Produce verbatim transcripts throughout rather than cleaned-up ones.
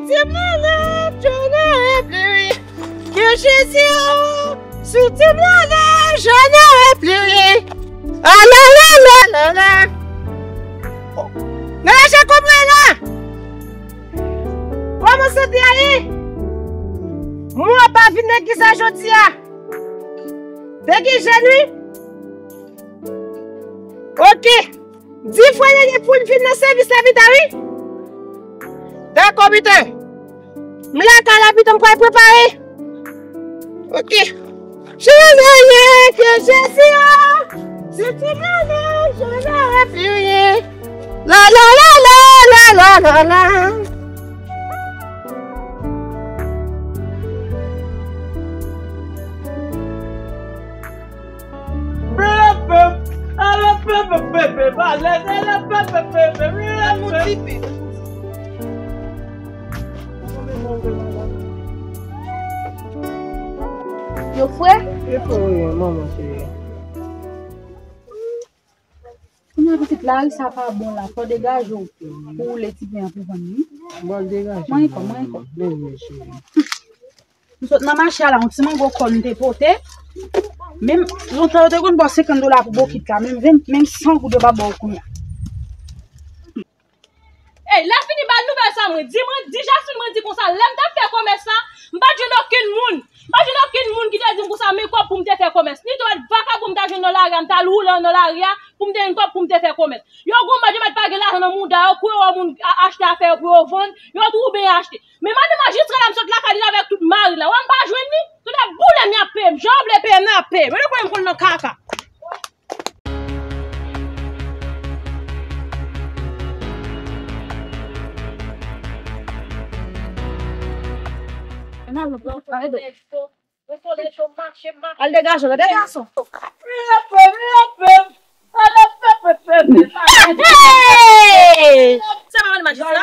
Tim la la, je n'aurai plus rien. Que Jésus, sous Tim la la, je n'aurai plus rien. Ah la la la la la. Nan la je konpran la. Kòman sante a ye? Mwen pa vin legliz la jodi a. Degaje wi. Ok. Di frè Nene pou l vin nan sèvis la pita wi. Dakò pita. M lakay la pita m pral prepare. Ok. Je n'ai rien que Jésus, oh. Si tu me laisses, je n'aurai plus rien. La la la la la la la la. Yo fre? Yo fre wi, manman cheri. Kounye a pitit Larisa pa bon la, fò degaje w pou woule ti pen an pou vann li. Bon, degaje. Mwen, kòman, kòman? Men, men, cheri. M sot nan mache a la, yon ti mango kòn m te pote. Menm lontan yo te konn ba w senkant dola pou bokit la, menm ven, menm san goud yo pa ba w kounye a. Ey, lè fini ba l nouvèl sa mwen di, mwen di Jasmine, mwen di konsa, lè m t ap fè kòmès la, m pa t jwenn okenn moun. M pa t jwenn okenn moun ki te di m konsa, men kòb pou m te fè kòmès. Ni tou èt vakabon m ta jwenn nan lari a, m t al woule nan lari a, pou m te jwenn kòb pou m te fè kòmès. Yo gwo mèt, yo mèt pa gen lajan nan mouda yo, kou yo wè moun a- achte afè yo pou yo vann, yo tou byen achte. Men madanm majistra la, m sot lakay li avèk tout mari la. Wè m pa jwenn li, tout ap boule m y ap peye m. Jan yo vle peye m nan, y ap peye m. Yo te kwè m konn nan kaka. Al degaje w, tande gason. Hey! Sa pa wè majistra?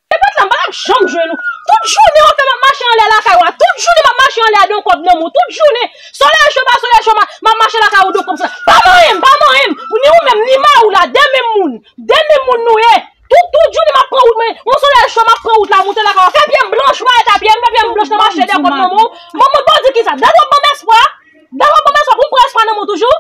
E pat la, m pa t ap janm jwenn ou. Tout jounen w ap fè m ap mache anlè lakay ou a. Tout jounen m ap mache anlè a, de yon kòb nan men w. Tout jounen. Solèy cho, pa solèy cho, m ap mache lakay ou, de yon kòb sa. Pa manyen m, pa manyen m. Ni ou menm, ni mari w la, de menm moun. De menm moun nou ye. Tout, tout jounen m ap pran wout mwen. Yon solèy cho, m ap pran wout la, moute lakay ou a. Fè pye m blanch, ou pa wè ta pye m, fè pye m blanch nan mache, de yon kòb nan men w. Manman, bon, di ki sa? Dat w ap ban m espwa? Dat w ap ban m espwa pou m pran espwa nan men w toujou?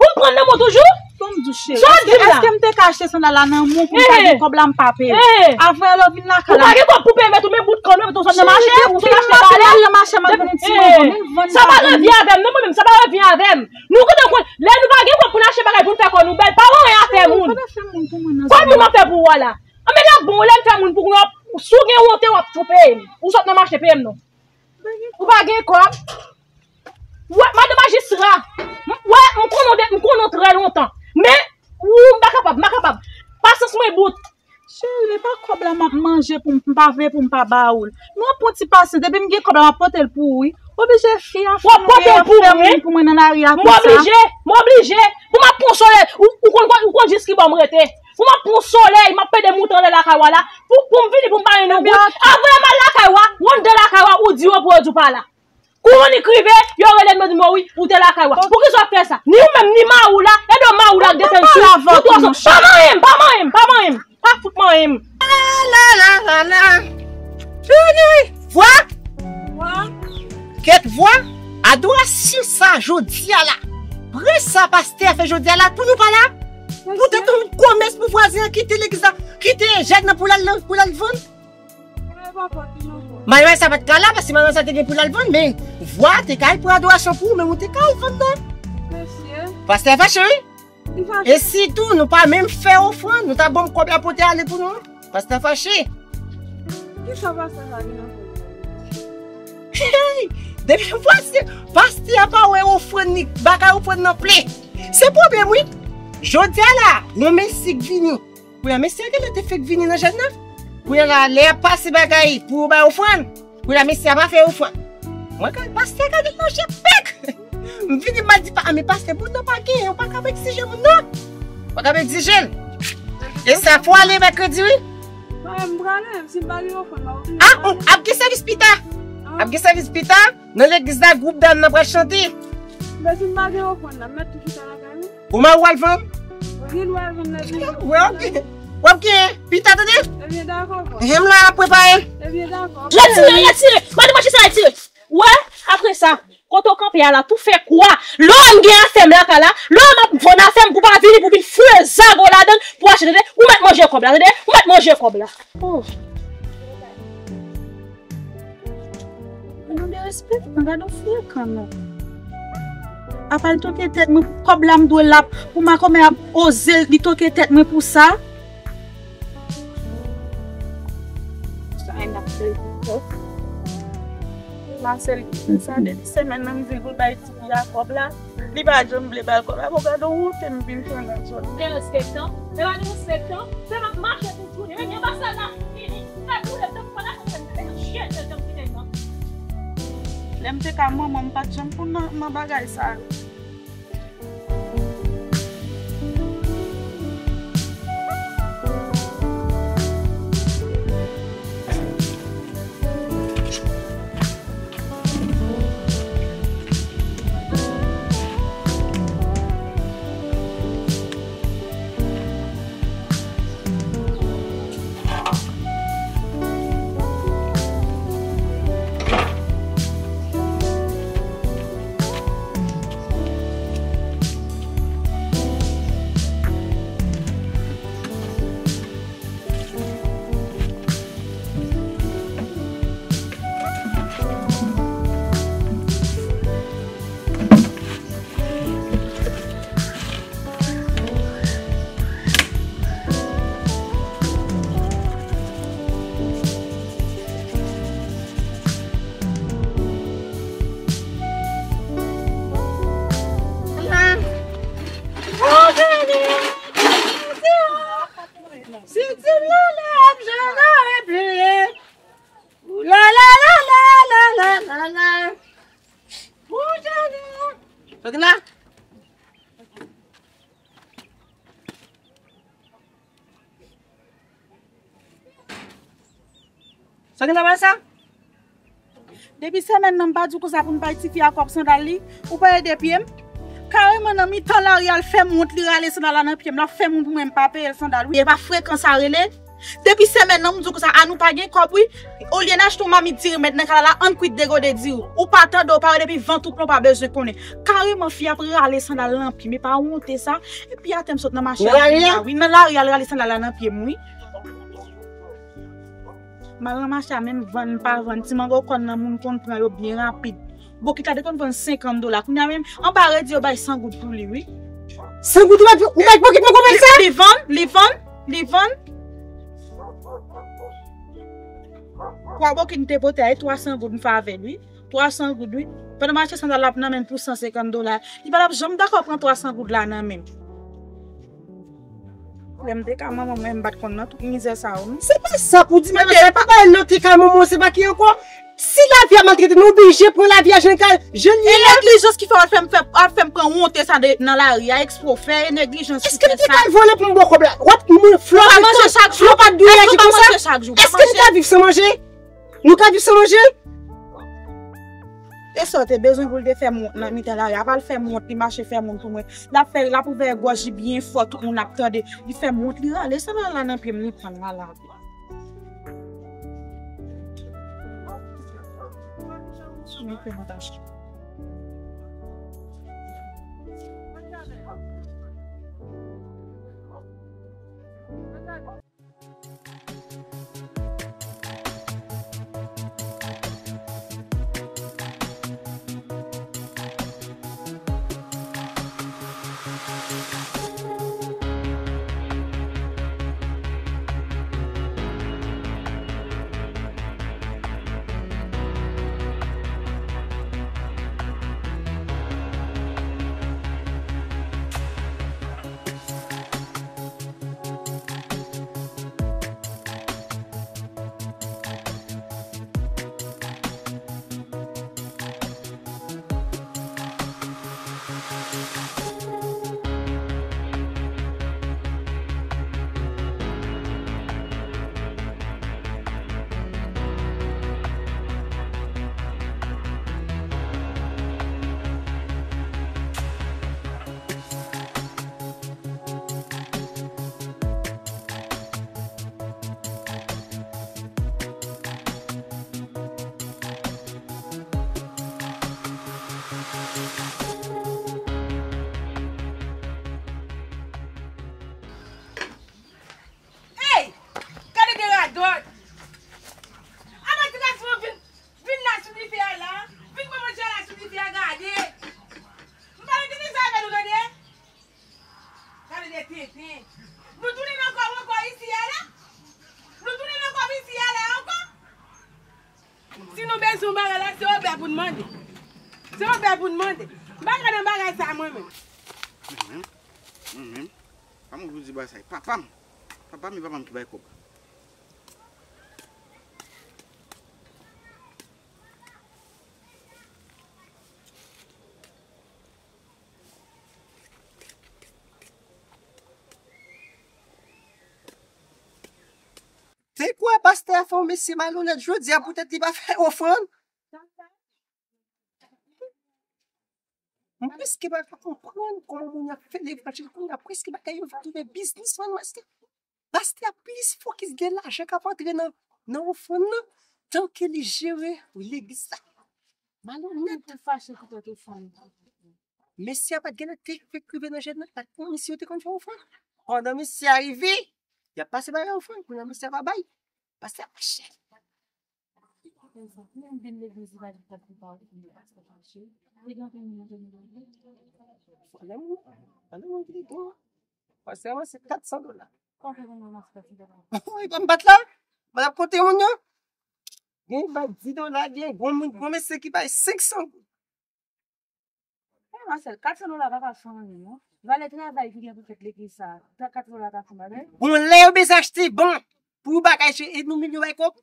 Pou m pran nan men w toujou? Ban m di w cheri, sa w ap di m la? Èske m te ka achte sandal la nan men w pou m ta gen kòb la m pa peye? Avè lè w vin lakay la. Ou pa gen kòb pou peye, mèt ou men bout kòn, mèt ou sot nan mache, ou sot achte bagay la. Depi m al nan mache, m al vann yon ti mango, men m vann. Sa pa revyen avè m, non, mwen menm, sa pa revyen avè m. Nou gentan konn, lè nou pa gen kòb pou n achte bagay pou n fè kò nou bèl, pa w anyen afè moun. Kòb moun m ap fè pou ou a la. Anben l ap bon, lè m fè moun pou ou, si w gen wonte, w ap tou peye m. Ou sot nan mache, peye m non. Ou pa gen kòb? Wè, madan majistra, m- wè, m konnen w de- m konnen w trè lontan. Men, ou, m pa kapab, m pa kapab. Pasyans mwen bout. Cheri, e pa kòb la m ap manje pou m m pa veye pou m pa ba ou l. Men w ap pran ti pasyans, depi m gen kòb la m ap pote l pou ou wi. Oblije fi a fè nou ye, ap fè moun pou mwen nan lari a konsa. M oblije, m oblije. Pou m ap pran solèy, ou, ou konn, ou konn jis ki bò m rete. Pou m ap pran solèy, m ap pede moute anlè lakay ou a la. Pou, pou m vini, pou m pa jwenn yon goud. Avè m al lakay ou a, ou anndan lakay ou a, ou di yo pou yo di w pa la. Kou annik rive, yo rele m, yo di m, o wi, ou te lakay ou a. Poukisa w ap fè sa? Ni ou menm, ni mari w la, e de mari w la k gentan sou ou. Pa manyen m, pa manyen m, pa manyen m. Pa fout manyen m. La, la, la, la, la. Vwa! Vwa! Kèt vwa! Adorasyon sa jodi a la. Prens sa pastè a fè jodi a la pou nou pa la. Poutèt yon kòmès pou vwazen an kite legliz la, kite jèn nan pou l al, pou l al vann. Manman sa pa t ka la, paske manman sa te gen pou l al vann, men vwa te ka al pran adorasyon pou ou, men ou te ka al vann nan. Pastè fache, wi. E sitou, nou pa menm fè ofrann, nou ta ban m kòb la pote ale pou nou. Pastè fache. Kisa pastè sa gen nan fè? Hey! Depi pastè, pastè a pa wè ofrann ni bagay ofrann nan plen. Se pwoblèm, wi. Jodi a la, yon mesye k vini. Kounye a, mesye a genlè te fèk vini nan jèn nan. Kounye a la, lè y ap pase bagay pou yo bay ofrann, kounye a, mesye a pa fè ofrann. Mwen, gade, pastè gade manje pèk. M vini, m al di pa, a, men pastè, moun nan pa genyen, ou pa kab egzije moun nan. Ou pa kab egzije l. E sa, fò ale mèkredi, wi. Mwen, m prale, si m pa gen ofrann, m pa oblije. A, ap gen sèvis pita. Ap gen sèvis pita. Nan legliz la, gwoup dam nan pral chante. Men si m pa gen ofrann nan, m mèt tou chita lakay mwen. Ou mari w al vann? Wi, l al vann legliz. Wè, ok. W ap gen pita, tande? Ebyen, dakò, bòs. Jem la, ap prepare. Ebyen, dakò. Retire, retire! Mande manje sa, retire! Wè, apre sa, kote w kanpe a la, pou fè kwa? Lò m gen afè m lakay la, lò m ap vann afè m pou pa vini, pou vin foure zago ladan l, pou achte, tande? Ou mèt manje kòb la, tande? Ou mèt manje kòb la. Oh. Mwen mande respè, mwen gade w frekan non. Apa l toke tèt mwen pou kòb la m dwe l ap, pou makomè ap oze li toke tèt mwen pou sa? Sa e n ap fè l pou kòb. Marcel, sa depi semèn nan m di l pou l bay tifi a kòb la. Li pa janm vle ba l kòb la. Bon, gade wonte m vin fè nan zòn. Derespektan. Se pa derespektan. Se m ap mache pou tounen. Men anba sa la fini. Sa boule tankou pa la fè m fè jete tankou tinen nan. Lè m te ka manman, m pa t janm konn nan, nan bagay sa yo. Siti Lala ap jere pliye. Ou la la la la la la la la. Ou jere. Fèk la. Sa gen nan sa? Depi semèn nan m pa di w konsa pou n bay tifi a kòb sandal li, ou pa ede pye m? Kareman nan mitan lari a l fè m wont, li rale sandal la nan pye m, l ap fè m wont pou mwen m pa peye l sandal wi. E pa frekan sa rele? Depi semèn nan m di w konsa, a nou pa gen kòb wi. Olye n achte yon mamit diri mèt nan kay la, ann kwit degode diri. Ou pa tande, ou pa wè depi vant ou plen, ou pa bezwen konnen. Kareman fi ap rale sandal nan pye m, e pa wonte sa? Epi atè m sot nan mache a wi, nan lari a l rale sandal la nan pye m wi. M al nan mache a, menm vann m pa vann, ti mango kòn nan moun konn pran yo byen rapid. Bokit la te konn vann senkant dola, kounye a menm anba redi yo bay san goud pou li wi. San goud ou mèt, ou mèt bokit mwen konbyen sa? Li vann, li vann, li vann. Twa bokit m te pote a, e twa san goud m fè avè l wi. Twa san goud wi. Pandan m achte sandal la nan men l pou san senkant dola, li pa t ap janm dakò pran twa san goud la nan men m. Lè m te ka manman mwen, m pa t konn nan tout mizè sa yo non. Se pa sa pou di, men se pa bay lòt te ka manman, se pa ki ankò. Si lavi a maltrete nou, oblije pran lavi a jan l ka, jan l ye a. E neglijans ki fè w al fè m, fè, al fè m pran wonte sa de, nan lari a, eksprè w fè, e neglijans ki fè sa. Èske m te ka vole pou m ba w kòb la? W ap mwen flò. Ou pa manje chak jou. Flò pa dwe aji konsa. Èske nou ka viv san manje? Nou ka viv san manje? E sa w te bezwen pou l te fè m wont nan mitan lari a? Apa l fè m wont, li mache fè moun pou mwen. L ap fè, l ap ouvè gòj li byen fò, tout moun ap tande. Li fè m wont, li rale sandal la nan pye m, li pran l al avè l. Nou tounen nan kòb ankò isi a la? Nou tounen nan kòb isi a la ankò? Si nou bezwen yon bagay la, se Obè pou n mande. Se Obè pou n mande. M pa ka nan bagay sa mwen menm. Mwen menm, mwen menm, pa m ouvri di bagay sa, e papa m. Papa m, e papa m ki bay kòb. Te kwè pastè a fè yon mesye malonèt jodi a poutèt li pa fè ofrann? Mwen prèske pa ka konprann kòman moun yo ap fè levanjil kounye a, prèske bagay yo vin tounen biznis, mwen, mwen, Pastè a plis fokis gen lajan k ap antre nan, nan ofrann nan, tan ke li jere legliz la. Malonèt. Tout fache ki pot ofrann. Mesye a pa t genlè te fèk rive nan jèn nan, pa t konnen si yo te konn fè ofrann. Pandan mesye a rive, y ap pase bagay ofrann, kounye a mesye a pa bay. Pastè a pa chèf. Menm vin legliz li pa di pastè pa ofrann, pastè fache. Li gen anpil moun yo vin legliz. Pandan moun, pandan moun ki te gen, pastè a ranmase kat san dola. Konbyen moun yo ranmase kat san dola? Wi, pa m bat la. Mwen ap konte moun yo. Gen bay dis dola, gen gwo moun, gwo mesye ki bay senk san goud. Hey, Marcel, kat san dola pa ka fè anyen, non. Valè travay ki gen pou fèt legliz sa, kat san dola ka fè bagay? Bon, lè yo bezwen achte ban pou bagay, se nou menm yo bay kòb.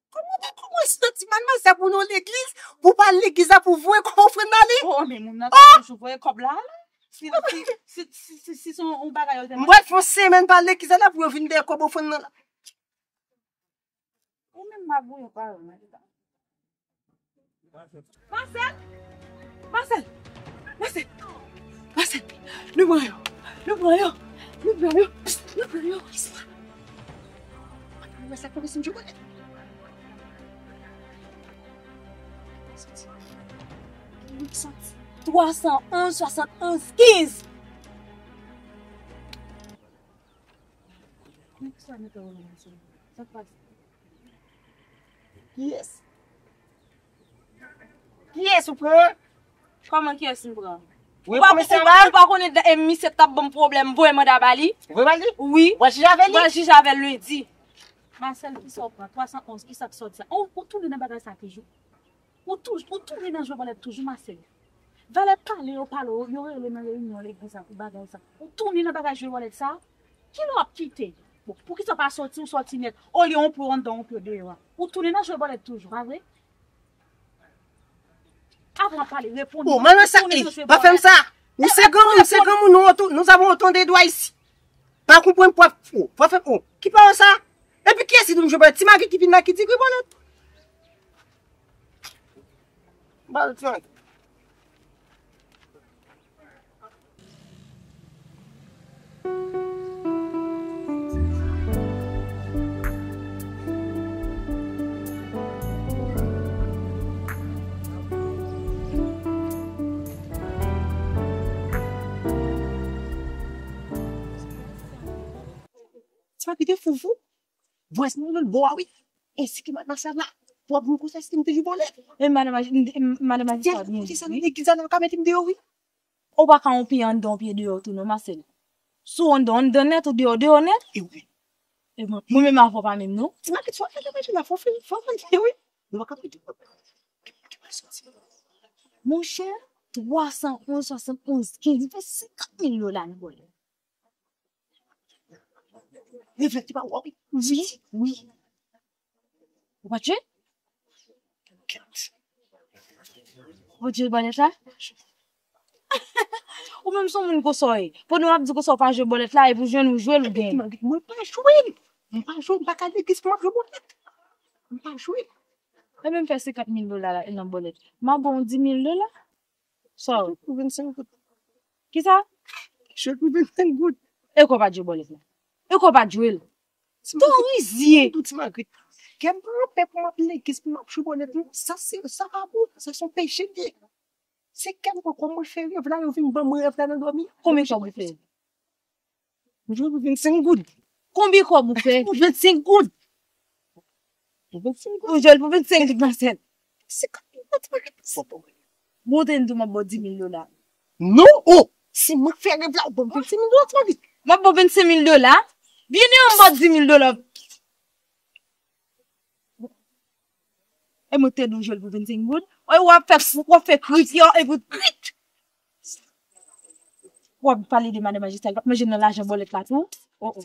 Kòman w te kòmanse nan ti manmazèl pou nou legliz, pou pa legliz la, pou voye kòb ofrann nan li? Oh, men moun nan ka toujou voye kòb la, la. Si, si, si, si, si, si se yon bagay yo te... M pral fè yon semèn pa legliz la pou yo vin dèyè kòb ofrann nan la. Ou menm magouye pa yo, men. Marcel! Marcel! Marcel! Marcel! Nou pran yo! Nou pran yo! Nou pran yo! Nou pran yo! Marcel, kòman se m jwe? Twa san onz, swasannonz, kenz. Kiyès? Kiyès ou pran? Kòman kiyès m pran? Ou pa konnen, ou pa konnen, e, misye t ap ban m pwoblèm, voye manda ba li. Voye ba li? Wi. W al jije avè li? W al jije avè l lendi. Marcel, kisa w pran? Twa san onz, kisa k sòti sa? Ou, ou tounen nan bagay sa toujou? Ou tou, ou tounen nan jwe bòlèt toujou, Marcel. Valè pale yo pale, yo rele nan reyinyon legliz la pou bagay sa. Ou tounen nan bagay jwe bòlèt sa. Kilè w ap kite? Bon, poukisa w pa sòti, ou sòti nèt? Olye yon pye w anndan, yon pye w deyò a. Ou tounen nan jwe bòlèt toujou, pa vre? Avan w ap pale, reponn mwen. Oh, manman sa, eh, pa fè m sa. Ou se granmoun, se granmoun, nou, nou avons autant de droits ici. Pa konprann pwòp ou. Pwòp fè ou. Ki pawòl sa? Epi kiyès ki di m jwe bòlèt? Ti Magrit ki vin la ki di jwe bòlèt. Ba l ti Magrit. Sa ki te fou fou. Vwazin mwen lòt bò a wi. Ensi ke madmwazèl la. W ap vin konsa si m te jwe bòlèt. E madan maji-, m, m, madan majistra. Kote sa nan legliz la, nan ka mete m deyò wi. Ou pa ka yon pye anndan, yon pye deyò tou non, Marcel. Si w anndan, anndan nèt, ou deyò, deyò nèt. E wi. E mwen, mwen menm avè w pa menm non. Ti Magrit, fò w fè travay la, fò w fè, fò w fè wi. Nou pa ka pèdi. Monchè, twa san onz, swasannonz, kenz, li fè senkant mil dola nan bòlèt. Reflèk li pa wè wi. Wi, wi. Ou pa t jwe? Ou jwe bòlèt la? Ou menm se yon moun konsa w ye. Pandan w ap di konsa w pa jwe bòlèt la, epi w jwenn ou jwe l, ou genyen. Mwen pa jwe l. Mwen pa jwe, mwen pa ka legliz pou m ap jwe bòlèt. Mwen pa jwe. Mwen menm fè senkant mil dola la, nan bòlèt. M ap ba w dis mil dola. Sa w? Pou vennsenk goud. Kisa? Chèk pou vennsenk goud. E kò pa t jwe bòlèt la? E kò pa t jwe l? Ti Magrit. Tou rizye. Ti Magrit. Kè m pa anpè pou m ap legliz pou m ap jwe bòlèt non. Sa se, sa pa bon. Sa se yon peche l ye. Se kè m pran kòb mwen fè rèv la, yo vin ban mwen rèv la nan dòmi. Konbyen kòb ou fè? M jwe pou vennsenk goud. Konbyen kòb ou fè? Pou vennsenk goud. Pou vennsenk goud. Ou jwe l pou vennsenk goud, Marcel. Senkant mil dola, ti Magrit. Bon, te di w m ap ba w dis mil dola. Non, oh! Si mwen k fè rèv la, ou ban m vennsenk mil dola, ti Magrit. M ap ba w vennsenk mil dola. Byen, m ba w dis mil dola. E mwen te di w jwe l pou vennsenk goud. E w ap fè, w ap fè krik yo, epi krik. W ap pale de madan majistra, l p ap manje nan lajan bòlèt la tou. Oh, oh.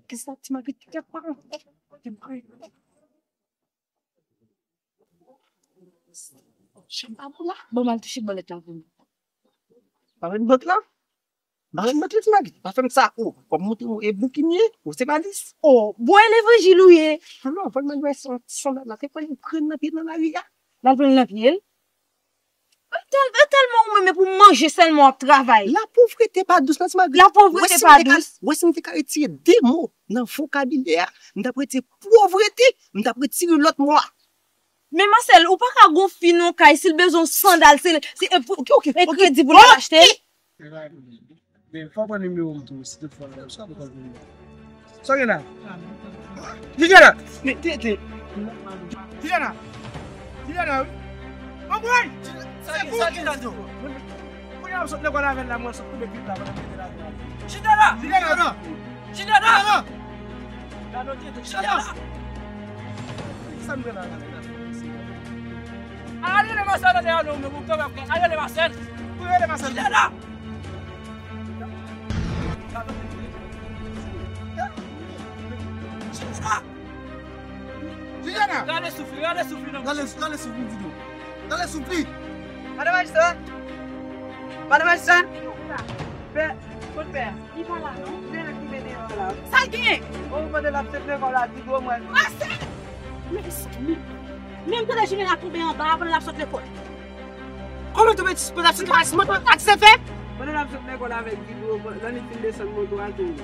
Kisa ti Magrit te fè? Chanm pa bon la. Bon, m al touche bòlèt la pou mwen. Pa vin bòt la? Pa vin bòt la, ti Magrit. Pa fè m sa. Oh, w ap montre mwen e boukin ye, ou se malis. Oh, bon, e levanjil ou ye. Non, non, fò l mande mwen san, sandal la. Se fò l pran nan pye nan lari a. L al pran nan pye l. E tèl-, e tèlman ou menm e pou manje sèlman w ap travay. Lapovrete pa dous non, ti Magrit. Lapovrete pa dous. Ou wè si m te ka, ou wè si m te ka retire de mo nan vokabilè a, m t ap retire povrete, m t ap retire lòt mo a. Men Marcel, ou pa ka gon fi nan kay, si l bezwen yon sandal, se, se, e pou, e kredi pou l al achte. Men fò w pran nimewo m tou, si tout fwa sa w poko jwenn li. Sa w gen la? Juliana! Tete! Juliana! Juliana, wi! Anmwey! Se pou ki? Kounye a m sot lekòl avè l la, mwen sot koube pit la, pandan m mete la. Juliana! Juliana! Juliana! Juliana! Gade w tete, Juliana! Sa m gen la, gade la. Al rele Marcel nan deyò non, men pou kanpe ap gade. Al rele Marcel. Pou rele Marcel. Juliana! Juliana! Gade souf li, gade souf li non. Gade, gade souf li, di do. Gade souf li. Madan majistra! Madan majistra! Pè, kot pè a? Li pa la non. Li la ki vin deyò la. Sa l genyen? Ou konnen l ap sot lekòl la, di gwo mwen. Marcel! Men sa li. Menm tande Juliana tonbe anba a pandan l ap sot lekòl. Kòman tonbe ti pandan l ap sot lekòl? Mwen konn sa k se fè. Pandan l ap sot lekòl avèk Guido, lè li fin desann moto a tonbe.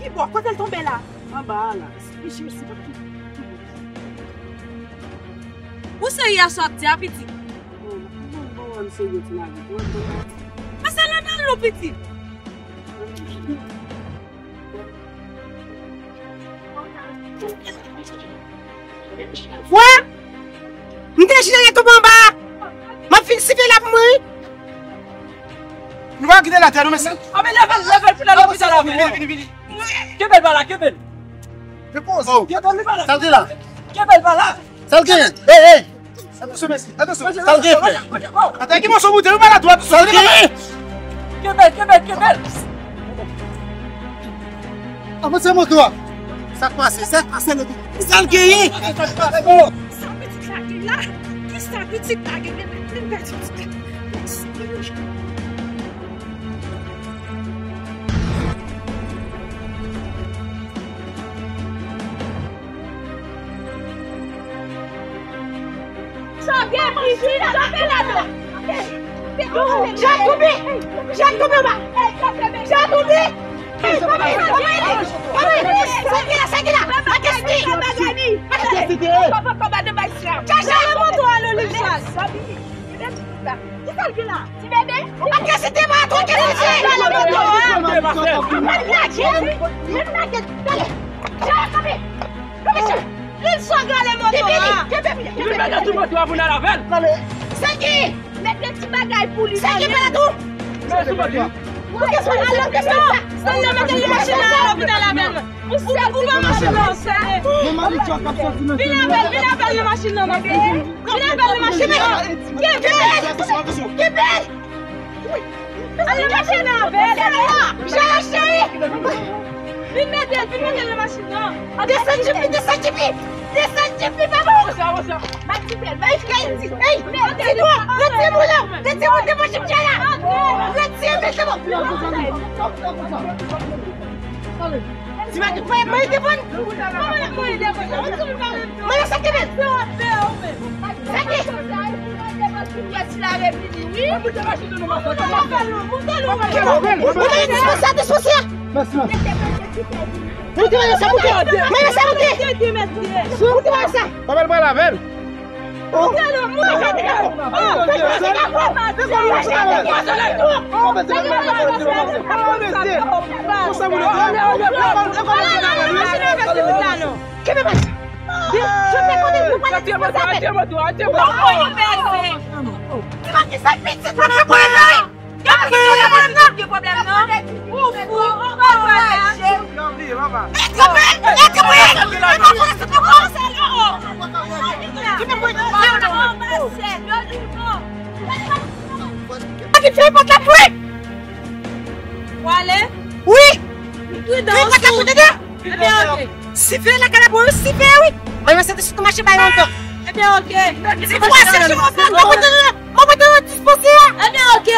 Ki bò? Kote l tonbe la? Anba a la. Mesye, se pa ki. Ou serye a sa w ap di a, pitit? Bon, bon, bon, m serye ti Magrit. Pase nan dal nou, pitit. Wè! M te jile l tonbe anba a. M ap fin sifle la pou mwen, wi. Nou pa kite l atè, non, mesye. A, men leve l, leve l pou l al lopital avè l. Vini, vini, vini, vini. Kenbe l pa la, kenbe l. Repoze. Kenbe l pa la. Sa l gen la? Kenbe l pa la. Sa l gen? Hey, hey. Atansyon, mesye. Atansyon. Sa l gen, frè? Atè, ki moso moute, nou pa la dwat. Sa l gen? Kenbe l, kenbe l, kenbe l. Avanse moto a. Sa k pase? Sa k pase, Lodi? Sa l genyen? Sa pitit la gen la? Kisa pitit la gen? Men, men, men, pitit la. Sa gen pitit, sa gen ladan. Jakoubi! Jakoubi! Jakoubi! Sa ki la, sa ki la? Sa ki la? Sa ki la? Chache le moto a, Lolita. Kisa l gen la? Ti bebe? Ou pa ka site pa twò ke mesye. Gale moto a. Mwen lage. Mwen lage. Gale. Gale, kanpe. Kanpe, mesye. Li sot gale moto a. Li mete sou moto a pou n al avè l. Seki! Mete ti bagay pou li. Seki, pa tou. Mete sou moto a. Ou kesyon, al lopital. Sèl nan mete nan machin nan, al lopital avè l. Ou se ou pran machin nan, sèl. Vin avè l, vin avè l nan machin nan, ma fille. Vin avè l nan machin nan. Kenbe! Kenbe! Al nan machin nan avè l. Cheri, cheri! Vin mete l, vin mete l nan machin nan. Desann jip li, desann jip li. Desann jip li, papa. Avanse, avanse. Hey, ti dwòl, retire moun nan. Retire moun devan jip la. Retire, mete moun. Ti Magrit, mwen, mwen devan. Mwen sa kenbe. Sa ki? Moute la revini, wi. Moute la, moute la. Moute la, moute la. Dispoze, dispoze. Moute la, sa moute. Mwen sa moute. Moute la, sa. Kòman l pral avè l? Atire moto, atire moto, atire moto. Ti manke sa pitit mwen nan pwen la. Gen pwoblèm nan. Ou fou, ou pa wè la. Mèt kanpe, mèt kanpe. Epi fè pòt la pou li. Ou ale? Wi. Wi, pòt la pou tande. Ebyen, oke. Sifè la kalabou, sifè, wi. Mwen, mwen, se te sou mache bay yon tan. Ebyen, oke. Mwen, se mwen, mwen, mwen, mwen, dispoze a. Ebyen, oke.